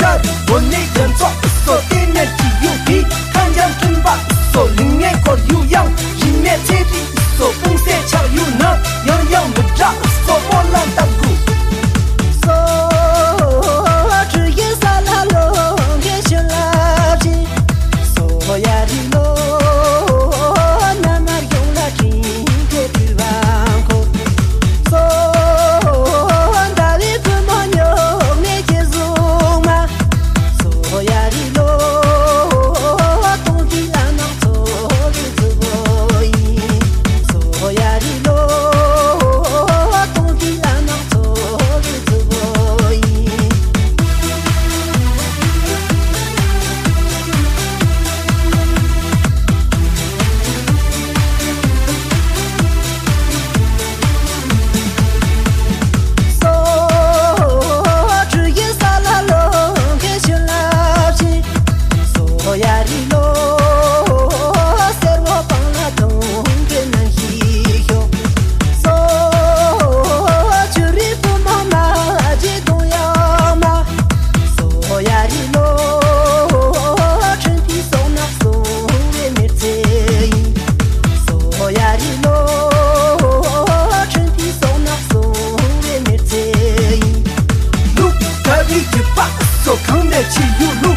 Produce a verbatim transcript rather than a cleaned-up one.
ཨ་རི་བོད་ནས་རྒྱ་མཚོ་ཨུ་སོ་ལྟེ་གནས་ཀྱི་ཡུལ་འདི། ཁ་འཇམ་སྤྲིན་པ་ཨུ་སོ་ལིང་ངེ་འཁོར་ཡུལ་ཡང་། རིན་མེད་ཚེ་རིང་ཨུ་སོ་སྤུངས་སའི་ཆགས་ཡུལ་ནི། ཡང་ཡང་མི་འདྲ་ཨུ་སོ་སྨོན་ལམ་བཏབ་དགོས། སོ་ཁྲུ་ཡེ་ས་ལ་ལོ་ངེ་ཤུ་ལ་བྱིན། སོ་ཡ་རི་ལོ་ན་མར་ཡོང་ལ་དྲིན་གྱི་དུས་བ་འཁོར། སོ་ཟླ་བའི་བུ་མོ་ཉོག་ནས་ཀྱི་གཟུགས་མ། སོ་ཡ་རི་ལོ་སྟོང་གི་ལ་ནག་ཚོ་གི་རྫི་བོ་ཡིན། སོ་ཡ་རི་ལོ་སྟོང་གི་ལ་ནག་ཚོ་གི་རྫི་བོ་ཡིན། སོ་ཁྲུ་ཡི་ས་ལ་ལོ་གེ་ཤུ་ལ་ཕྱིན། སོ་ཡ་རི་ལོ་སེར་བོ་སྤང་ལ་དུང་གི་ནང་ཞིག་ཤོག་སོ་ཆུ་རི་བུ་མོ་མ་ཇི་དུང་ཡང་མ། སོ་ཡ་རི་ལོ་ཁྲིན་ཕི་སོ་ནག་སོ་བའི་མེར་ཚེ་ཡིན། སོ་ཡ་རི་ལོ་ཁྲིན་ཕི་སོ་ནག་སོ་བའི་མེར་ཚེ་ཡིན། ལུག་ད་རི་གི་པགས་སོ་གང་ནས་ཆི་ཡུ་ལུག